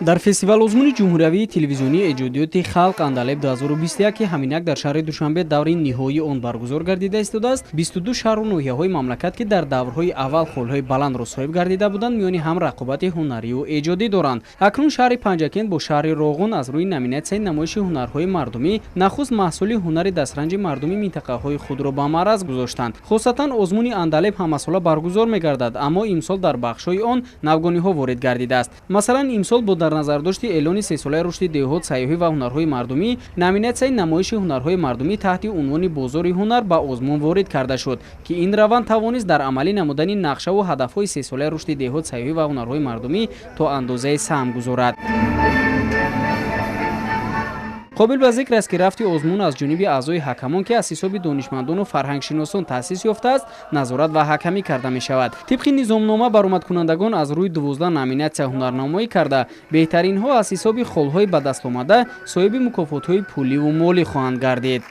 Дар фестивал озмуни ҷумҳуриявии телевизионии эҷодиёти халқ «Андалеб 2021», ки ҳаминак дар шаҳри Душанбе даври ниҳоии он баргузор гардида истодааст, 22 шаҳру ноҳияҳои мамлакат, ки дар даврҳои аввал холҳои баландро соҳиб гардида буданд, миёни ҳам рақобати ҳунарию эҷодӣ доранд. Акнун шаҳри Панҷакент бо шаҳри Роғун аз рӯи номинатсияи намоиши ҳунарҳои мардумӣ нахуст маҳсули ҳунари дастранҷи мардуми минтақаҳои худро ба маъраз гузоштанд. Хосатан озмуни «Андалеб» ҳамасола баргузор мегардад, аммо имсол дар бахшҳои он навгониҳо ворид гардидааст. Масалан, имсол бо дар назардошти эълони сесолаи рушди деҳот, сайёҳӣ ва ҳунарҳои мардумӣ номинатсияи намоиши ҳунарҳои мардумӣ таҳти унвони бозори ҳунар ба озмун ворид карда шуд, ки ин раванд тавонист дар амалӣ намудани нақшаву ҳадафҳои сесолаи рушди деҳот, сайёҳӣ ва ҳунарҳои мардумӣ то андозае саҳм гузорад. Қобил ба зикр аст, ки рафти озмун аз ҷониби аъзои ҳакамон, ки аз ҳисоби донишмандону фарҳангшиносон таъсис ёфтааст, назорат ва ҳакамӣ карда мешавад. Тибқи низомнома, баромадкунандагон аз рӯи 12 номинатсия ҳунарнамоӣ карда, беҳтаринҳо аз ҳисоби холҳои ба даст омада соҳиби мукофотҳои пуливу молӣ хоҳанд гардид.